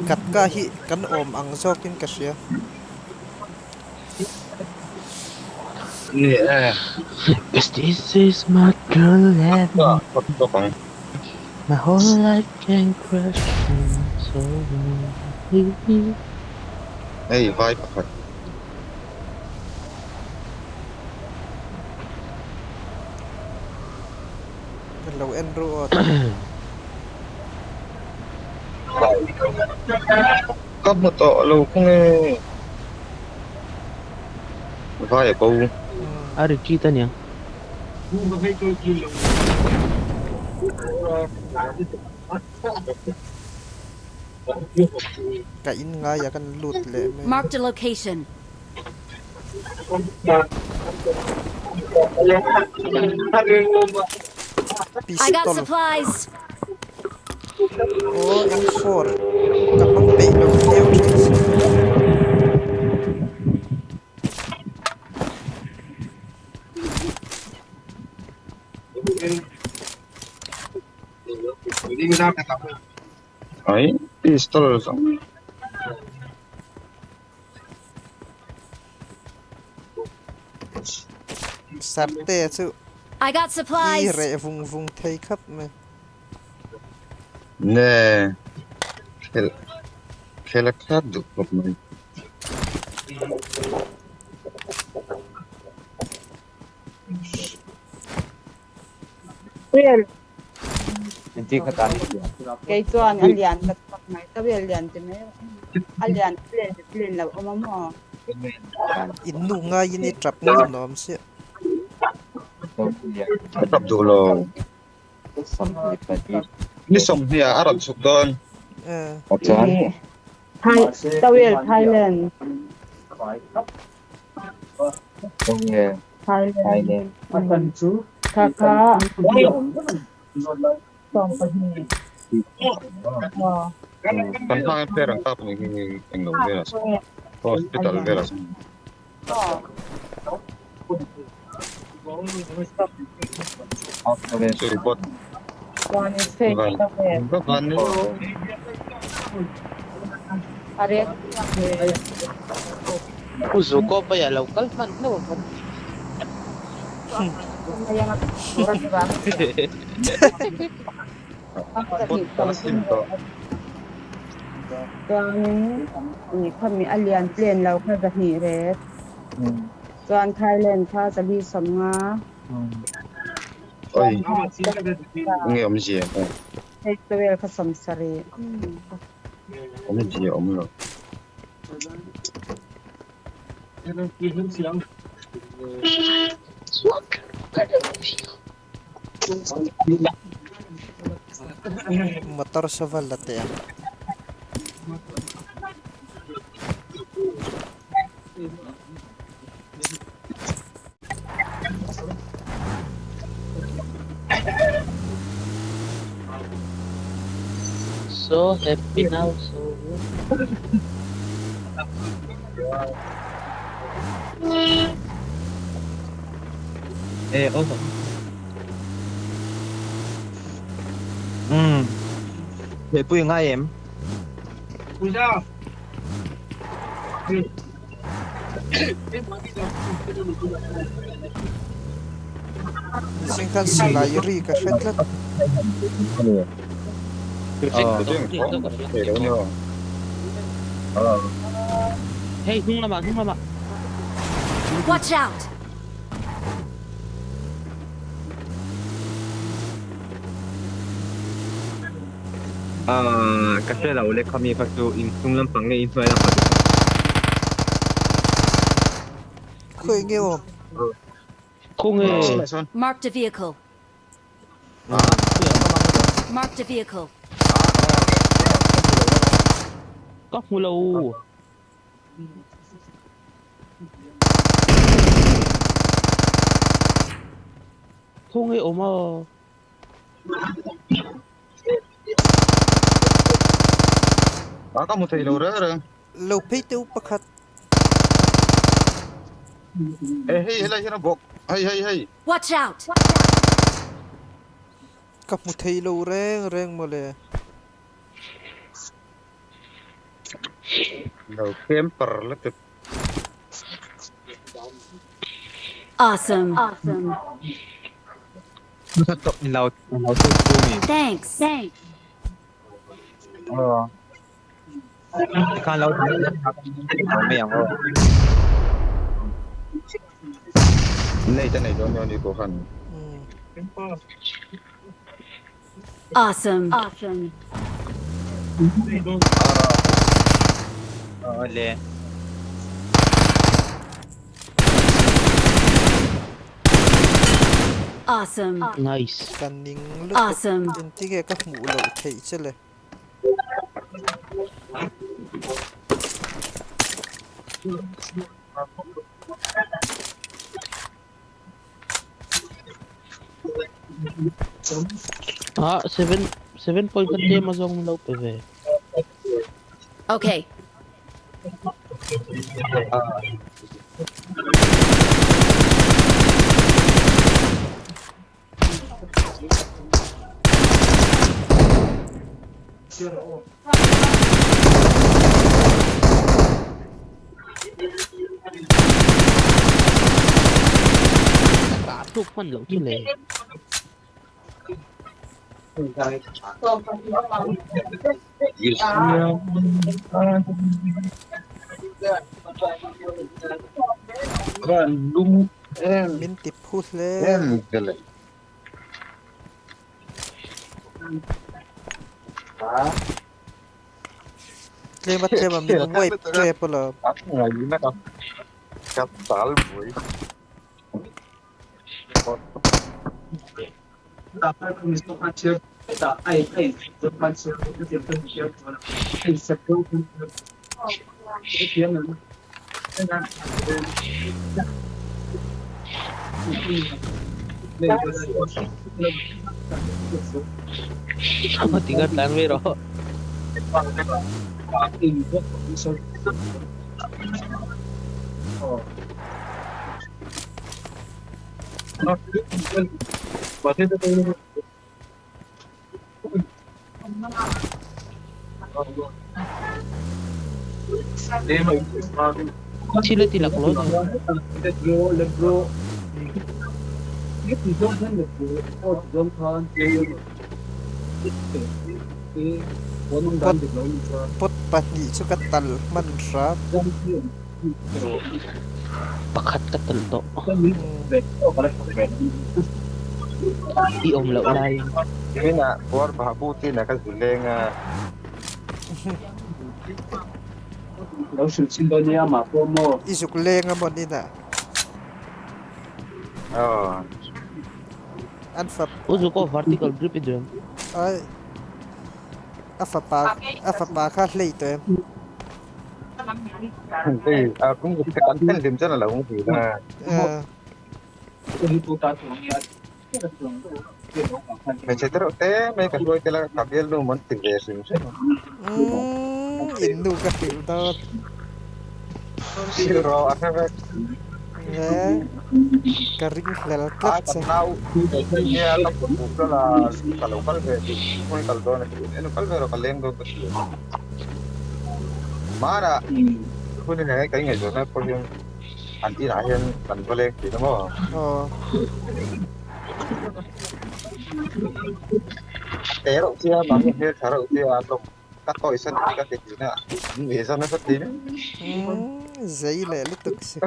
Gatka hi kan awm ang zawkin ka hria. Ni e. Cause this is my true love. Ka bawk ang. My whole life can crash so Hei vai pakhat. Lo en ru aw. Ka hmu tawh lo khung e. Vai a bo. A retreat aniang. Ka in ngaia kan lut leh mai. Marked a location. I got Pistol. supplies. Aw M4 ka hmang peih lo viau thin si. Ai pistol zawng. Sarte chu I got i supplies. reh vung vung thei khawp mai. Ne khel khel a khat duh khawp mai. Real Inti kha tan. Kei chuan a lian ka chhuak mai ka vel lian ti mai a lian plain plain lo awm a maw. In nu ngaiin i tap ngun awm sia. Ka tap duh lo. Ni sawmhnih ah a rawn chhuk dawn. Thai towel Thailand Thailand kha kha 12 aw. Kan hmang in player an kap ni hi englo velah hospital velah sawn. Sorry bot. Chuan in fake Van towel. va van ni lo. A rek Uzuko pa ya lo kal man no. Bot kala sim tawh. Chuanin ni khami a lian plain lo kha 200 ret. Chuan Thailand kha 450. Oi nge awmzia aw. Fake towel kha 70. Awmzia awm lo. Motor saval la teh ang. So happy now so. Eh, oh. Um. He pui ngai em. Mihring khan silai ri ka hre tlat. Thei lo ni aw. Hey hnung lamah hnung lamah. Watch out! Ah, ka hre lo le khami kha chu in chung lampang nge in hnuai lampang. Khawi nge awm? Khaw nge? Marked a vehicle. Marked a vehicle. Ka hmu lo. Khaw nge awm a? A ka hmu thei lo reng reng. Lo phei teuh pakhat. Eh hei helai hian a bawk. Hei hei hei. Watch out! Ka hmu thei lo reng reng mawle. Lo camper lutuk. Awesome. Thanks. Nei te nei dawn ni pawh khan. Awesome. Awle. Awesome. Nice. Ka ning lutuk. Awesome. Engtin nge ka hmuh loh theih che le. Ah, 7 point kan tlem a zawng min lo pe ve. Okay. Ka kah thluk hman loh chu le. Min ti phu hle. Tlem a tlem a min wipe tep alawm. Tinggal tlan ve rawh. Thil a ti laklawh a ni. Pot pot pahnih chu ka tal hman hram. Pakhat ka tal tawh. I awm loh laiin. Ina war babu ti na ka zuleng a. I zuk leng a maw nina? Aw. An fap. U zuk aw vertical grip i duh em? Ai. A fapa a fapa kha hlei tawh em? Hei a kung kan pen hlim chuan a lo hmu na. Hmeichhe te reuh te mai ka hruai tel a ka bialnu mawn ti ve hrim hrim a. Umm in nu ka hrilh dawn. Hrilh rawh a hre vek. Nge ka ring hlel tlat che. Ka nau nia ka put buk dawn a ka lo kal ve duh hmun kal dawn a ti a lo kal ve rawh ka leng dawn ka ti a hmanah hun in eng ka ingaihtuah na pawh hian an inah hian kan va leng thin a maw. Aw. A te reuh sia mahni hmel tha reuh sia an lo Ka tawih san tih ka ti thin a, min ve zan nasa thin. Umm zei leh lutuk si.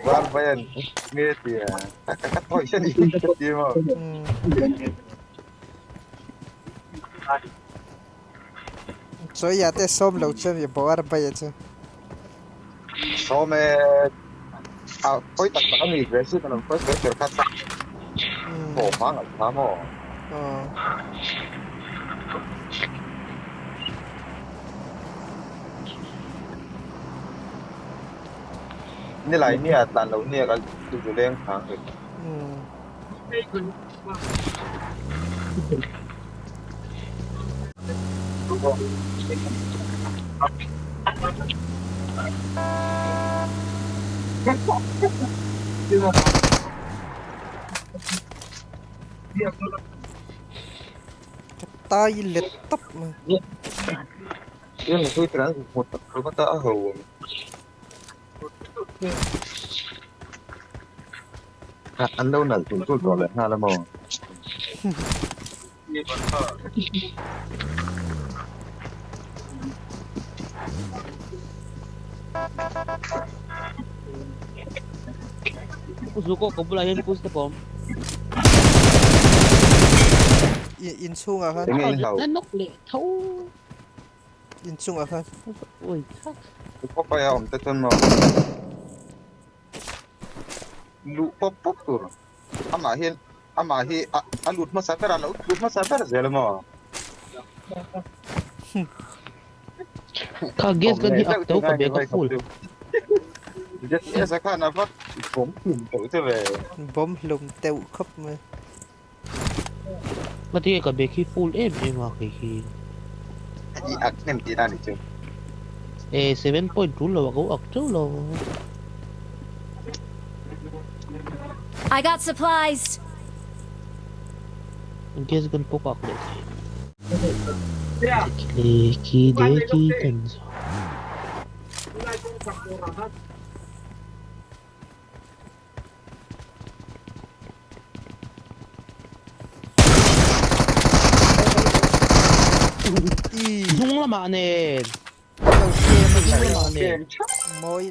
Var vai an nge ti a, ka tawih san tih ka ti maw. Chawiah te sawm lo chu mi bawr bai a chu. Sawm e, a pawi tak tak a ni ve si ka lo pawi ber ber kha tak tawh hma ngaih kha maw. Aw. Nilai nia tlan lo nia ka duh leng thang ri. Tai let tawp mai. An lo nalh tul tul tawh leh nghal a maw? Pu Zuko ka bulah hian pu step a awm. In chhungah khan. Enge in hlau? Na nawk leh tho. In chungah khan. Ui thak. Pawp aia awm te chuan maw? Luh pawp pawp tur. Amah hian amah hi a lut hmasa ber a lo lut hmasa ber zel a maw? Kha gas kan hi ak tho ka bag a full. Gas a khan a va bawm hlum teuh che ve. Bawm hlum teuh khawp mai. Ngatinge ka bag hi full em em a kei hi. I ak hnem tihna a ni chu. E 7.2 lo a ko ak teuh lo. I got supplies. Gas gun pawh ka ak leh thei. Deki leki deki kan zo. Hnung lamah nen. Hnung lamah nen. Mawi.